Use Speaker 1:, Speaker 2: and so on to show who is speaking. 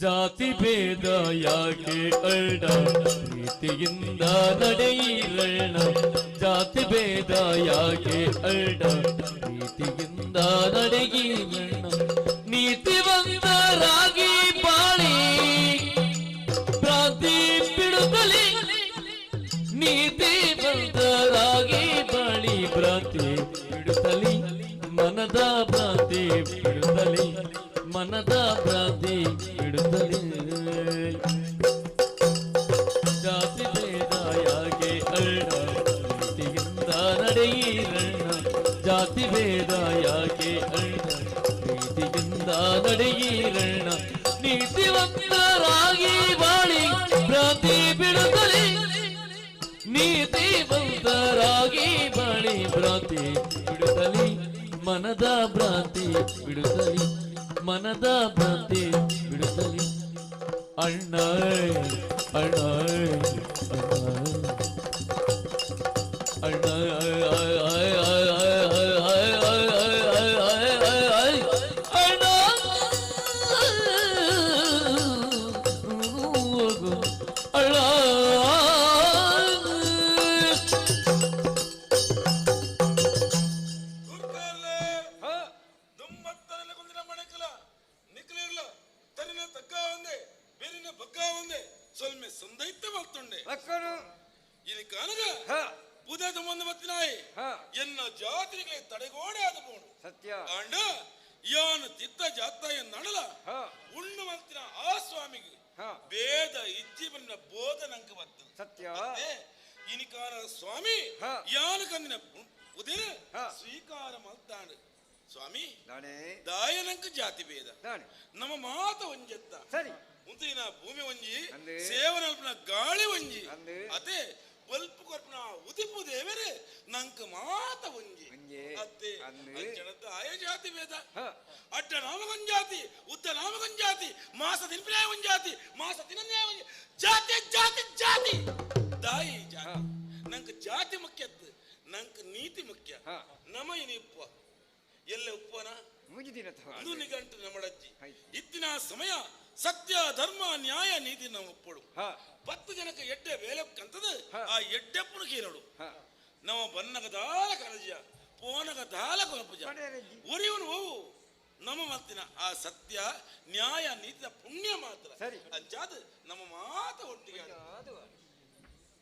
Speaker 1: ಜಾತಿ ಭೇದ ಯಾಕೆ ಅಳ್ಳ, ಪ್ರೀತಿಯಿಂದ ನಡೆಯಿರಣ್ಣ. ಜಾತಿ ಭೇದ ಯಾಕೆ ಅಳ್ಳ, ಪ್ರೀತಿಯಿಂದ ನಡೆಯಿರಣ್ಣ. ನೀತಿವಂತರಾಗಿ ಬಾಳಿ ಭ್ರಾಂತಿ ಬಿಡುತ್ತಲಿ, ನೀತಿವಂತರಾಗಿ ಬಾಳಿ ಭ್ರಾಂತಿ ಬಿಡುತ್ತಲಿ, ಮನದ ಭ್ರಾಂತಿ ಬಿಡುತ್ತಲಿ, ಮನದ ಭ್ರಾಂತಿ ಬಿಡುತ್ತಲಿ. ಜಾತಿ ಭೇದ ಯಾಕೆ ಅಳ್ಳ, ಪ್ರೀತಿಯಿಂದ ನಡೆಯಿರಣ್ಣ. ಜಾತಿ ಭೇದ ಯಾಕೆ ಅಳ್ಳ, ಪ್ರೀತಿಯಿಂದ ನಡೆಯಿರಣ್ಣ. ನೀತಿವಂತರಾಗಿ ಬಾಳಿ ಭ್ರಾಂತಿ ಬಿಡುತ್ತಲಿ, ನೀತಿವಂತರಾಗಿ ಬಾಳಿ ಭ್ರಾಂತಿ ಬಿಡುತ್ತಲಿ, ಮನದ ಭ್ರಾಂತಿ ಬಿಡುತ್ತಲಿ, ಮನದ ಭ್ರಾಂತಿ ಬಿಡುತ್ತಲಿ. ಅಣ್ಣ, ಅಣ್ಣ, ಅಣ್ಣ, ಅಣ್ಣ, ಅಣ್ಣ, ಅಣ್ಣ.
Speaker 2: ಗುರ್ಕಾರ್ಲೆ ದುಮ್ಮತ್ತನಲ್ಲಿ ಕುಂದಿನ ಮಣಕಲ ನಿಕ್ಲಿರ್ಲ ತರಿನ ತಗ್ಗ ಒಂದೆ ಬೇರಿನ ಬಗ್ಗ ಒಂದೆ ಸೊಲ್ಮೆ ಸಂದೈತ ಮಲ್ತುಂಡೆ.
Speaker 3: ಲಕ್ಕನು.
Speaker 2: ಇನಿ ಕಾನಗ
Speaker 3: ಹ
Speaker 2: ಪುದ ತುಂಬಂದು ಮತ್ತಿನಾಯಿ
Speaker 3: ಹ
Speaker 2: ಎನ್ನ ಜಾತಿಗೆ ತಡೆಗೋಡೆ ಆದ ಬೋಣು.
Speaker 3: ಸತ್ಯ.
Speaker 2: ಆಂಡ ಯಾನು ತಿತ್ತ ಜಾತ ಎನ್ನಡಲ
Speaker 3: ಹ
Speaker 2: ಉಣ್ಣು ಮಲ್ತಿನ ಆ ಸ್ವಾಮಿಗೆ
Speaker 3: ಹ
Speaker 2: ಬೇದ ಇಜ್ಜಿ ಬನ್ನ ಬೋಧ ನಂಗೆ ಬತ್ತು.
Speaker 3: ಸತ್ಯ.
Speaker 2: ಅತ್ತೆ, ಇನಿಕಾರ ಸ್ವಾಮಿ
Speaker 3: ಹ.
Speaker 2: ಯಾನು ಕಂದಿನ ಉದಿರ
Speaker 3: ಹ.
Speaker 2: ಸ್ವೀಕಾರ ಮಲ್ತಾಂಡು ಸ್ವಾಮಿ.
Speaker 3: ದಾನೆ?
Speaker 2: ದಾಯನಂಕ ಜಾತಿ ಭೇದ?
Speaker 3: ದಾನೆ?
Speaker 2: ನಮ್ಮ ಮಾತ ಒಂಜೆತ್ತ.
Speaker 3: ಸರಿ.
Speaker 2: ಉಂತಿನ ಭೂಮಿ ಒಂಜಿ,
Speaker 3: ಅಂದೆ.
Speaker 2: ಸೇವನಲ್ಪನ ಗಾಳಿ ಒಂಜಿ.
Speaker 3: ಅಂದೆ.
Speaker 2: ಅದೇ ಬಲ್ಪು ಕೊರ್ಪನ ಉದಿಪು ದೇವರೇ ನಂಕ ಮಾತ ಒಂಜಿ.
Speaker 3: ಒಂಜೆ.
Speaker 2: ಅತ್ತೆ.
Speaker 3: ಅಂದೆ.
Speaker 2: ಅಂಚನದ ಆಯ ಜಾತಿ ಭೇದ?
Speaker 3: ಹ
Speaker 2: ಅಡ್ಡ ನಾಮಗೊಂಜಾತಿ, ಉದ್ದ ನಾಮಗೊಂಜಾತಿ, ಮಾಸ ದಿನಪ್ರಾಯ ಒಂಜಾತಿ, ಮಾಸ ದಿನನ್ಯಾಯ ಒಂಜಿ. ಜಾತಿ ಜಾತಿ ಜಾತಿ ದಾಯಿ ಜಾತಿ? ನಂಗೆ ಜಾತಿ ಮುಖ್ಯತ್ತು, ನಂಗೆ ನೀತಿ ಮುಖ್ಯ.
Speaker 3: ಹ.
Speaker 2: ನಮ ಇನಿ ಉಪ್ಪ ಎಲ್ಲ ಉಪ್ಪನ
Speaker 3: ಮೂಜಿ ದಿನ
Speaker 2: ಅದು ನಿಗಂಟು ನಮ್ಮಡಜ್ಜಿ.
Speaker 3: ಆಯ್ತು.
Speaker 2: ಇತ್ತಿನ ಸಮಯ ಸತ್ಯ ಧರ್ಮ ನ್ಯಾಯ ನೀತಿ ನಮ್ಮ ಒಪ್ಪಡು.
Speaker 3: ಹ
Speaker 2: 10 ಜನಕ್ಕೆ ಎಡ್ಡೆ ವೇಲೆ ಕಂತದ.
Speaker 3: ಹ.
Speaker 2: ಆ ಎಡ್ಡೆಪ್ಪನು ಕೀನಡು.
Speaker 3: ಹ
Speaker 2: ನಮ್ಮ ಬನ್ನಗ ದಾಲ ಕನಜ ಪೋನಗ ದಾಲ ಕೊನಪುಜ.
Speaker 3: ಪಡೆಯರಜ್ಜಿ.
Speaker 2: ಒರಿಯವನು ಹೋವು ನಮ್ಮ ಮತ್ತಿನ ಆ ಸತ್ಯ ನ್ಯಾಯ ನೀತಿಯ ಪುಣ್ಯ ಮಾತ್ರ.
Speaker 3: ಸರಿ.
Speaker 2: ಅಂಚಾದ ನಮ್ಮ ಮಾತ ಒಟ್ಟಿಗೆ.
Speaker 3: ಅದು.